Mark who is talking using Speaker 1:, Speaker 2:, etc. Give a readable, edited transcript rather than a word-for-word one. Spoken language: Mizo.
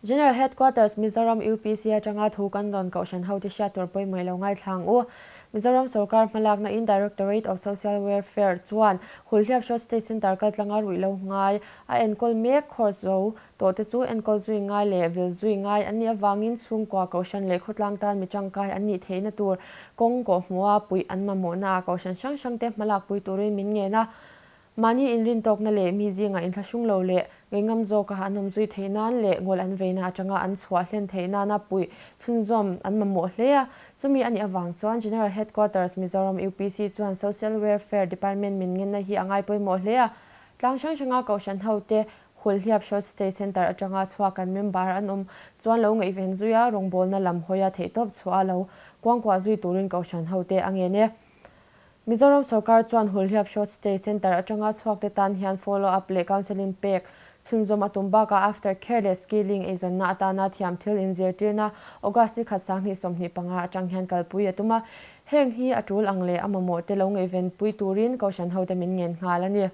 Speaker 1: General Headquarters Mizoram UPC atanga thu kan dawn Kohhran hote hriat tur pawimawih lo ngaithla ang u. Mizoram sorkar hmalakna in Directorate of Social Welfare chuan Hulhliap Short Stay Centre kaltlanga ruih lo ngai a enkawl mek course zo tawhte chu enkawl zui ngai leh vil zui ngai an nih avangin chhungkua Kohhran leh khawtlang tan mi tangkai an nih theihna tur kawng kawhhmuha puih an mamawhnaah Kohhran hrang hrangte hmalakpui turin min ngen a. Mahni inrintawkna leh mi zingah inthlahrung lo leh ngaihngam zawka an awm zui theih nan leh ngawl an veina atanga an chhuah hlen theih nana puih chhunzawm an mamawh hle a. Chumi a nih avang chuan General Headquarters Mizoram UPC chuan Social Welfare Department min ngenna hi a ngai pawimawh hle a. Tlang hrang hranga Kohhran hote Hulhliap Short Stay Centre atanga chhuak kan member an awm chuan lo ngaihven zui a, rawngbawlna lam hawia theihtawp chhuah a lo kuangkuah zui turin Kohhran hote a ngen e. Mizoram sorkar chuan Hulhliap Short Stay Centre atanga chhuakte tan hian follow up leh counselling pek chhunzawm a tum bakah after care leh skilling eizawnna atana thiam thil inzirtirna August ni khat 2025 atang hian kalpui a tum a. Heng hi a tul ang leh a mamawhte lo ngaihvenpui turin Kohhran hote min ngen nghal a ni.